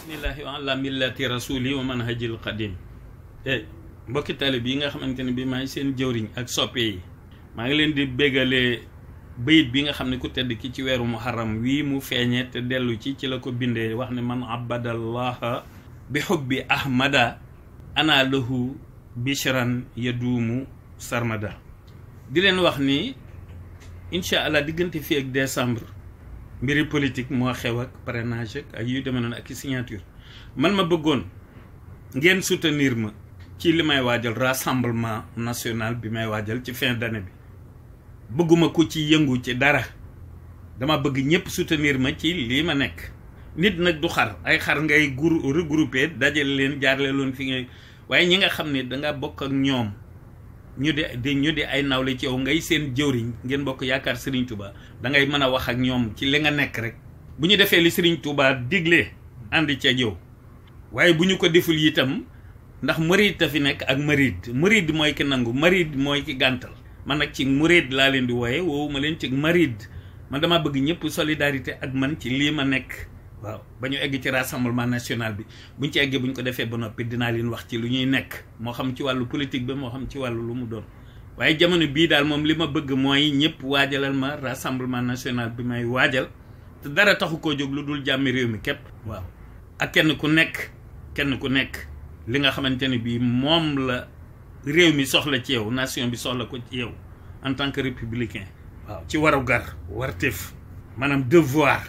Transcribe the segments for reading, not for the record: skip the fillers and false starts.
bismillahi wa ala millati rasuli wa manhajil qadim mbokki talib yi nga xamante ne bi maay seen jëwriñ ak soppe yi maa ngi leen di béggalee bayit bi nga xam ne ku tedd ki ci weeru muharram wii mu feeñe te dellu ci la ko bindee wax ne man abadallaha bi hubbi ahmada ana lahu bishran yaduumu sarmada di leen wax ni incha allah diggante fii ak décembre mbiri politique moo xew ak parrainage ak yu demee noonu ak signature man ma bëggoon ngeen soutenir ma ci li may waajal rassemblement national bi may waajal ci fin d'année bi bëgguma ko ci yëngu ci dara dama bëgg ñëpp soutenir ma ci lii ma nekk nit nag du xar ay xar ngay regrouper dajale leen jaarale loon fi ngay waaye ñi nga xam ne danga bokk ak ñoom ñu di ay nawle ci yow ngay seen jëwriñ ngeen bokk yaakaar Serigne Touba da ngay mën a wax ak ñoom ci li nga nekk rek bu ñu defee li Serigne Touba digle ànd ca yow waaye bu ñu ko deful itam ndax murid ta fi nekk ak murid mooy ki nangu murid mooy ki gàntal man nag ci murid laa leen di wooye woowu ma leen ci murid man dama bëgg ñëpp solidarité ak man ci lii ma nekk waaw ba ñu egg ci rassemblement national bi buñ ci eggee buñ ko defee ba noppi dinaa leen wax ci lu ñuy nekk moo xam ci wàllu politique ba moo xam ci wàllu lu mu doon waaye jamono bii daal moom li ma bëgg mooy ñëpp waajalal ma rassemblement national bi may waajal te dara taxu koo jóg lu dul jàmmi réew mi képp waaw ak kenn ku nekk li nga xamante ne bii moom la réew mi soxla ci yow nation bi soxla ko ci yow en tant que républicain waaw ci warugar warteef maanaam devoir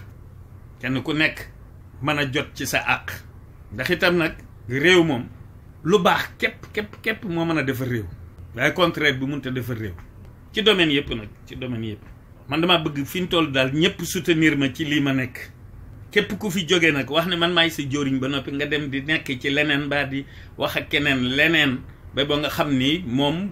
kenn ku nekk mën a jot ci sa àq ndax itam nag réew moom lu baax képp moo mën a defar réew waaye contraire bi mënut a defar réew ci domaine yëpp nag ci domaine yëpp man dama bëgg fi ñu toll daal ñëpp soutenir ma ci lii ma nekk képp ku fi jógee nag wax ne man maay sa jóoriñ ba noppi nga dem di nekk ci leneen mbaa di wax ak keneen leneen ba ba nga xam ni moom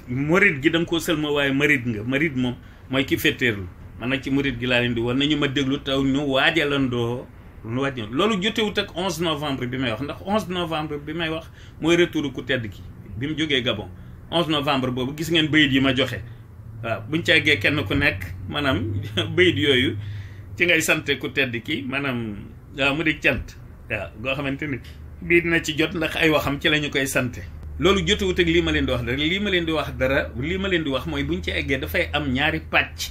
murid gi da nga koo sëlma waaye murid moom mooy ki féeteerlu man nag ci murid gi laa leen di war nañu ma déglu taw ñu waajalandoo loolu jotewut ak 11 novembre bi may wax ndax 11 novembre bi may wax mooy retour ku tedd ki bi mu jógee Gabon 11 novembre boobu gis ngeen bayit yi ma joxe waaw buñ ca eggee kenn ku nekk maanaam bayit yooyu ci ngay sante ku tedd ki maanaam waaw mu di cant waaw goo xamante ni bii dina ci jot ndax ay waxam ci la ñu koy sante loolu jotewut ak lii ma leen di wax dara lii ma leen di wax mooy buñ ci eggee dafay am ñaari pàcc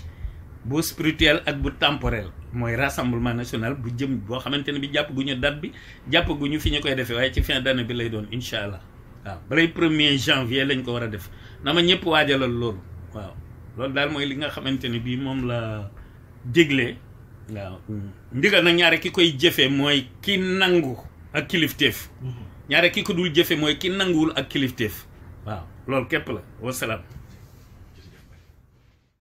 bu spirituel ak bu temporel mooy rassemblement national bu jëm boo xamante ne bi jàpp gu ñu date bi jàpp gu ñu fi ñu koy defee waaye ci fin d'année bi lay doon incha allah waaw balay 1er janvier lañ ko war a def na ma ñëpp waajalal loolu waaw loolu daal mooy li nga xamante ne bii moom la déglee waaw ndigal nag ñaare ki koy jëfee mooy ki nangu ak kilifteef ñaare ki ko dul jëfe mooy ki nanguwul ak kilifteef waaw loolu képp la wasalaam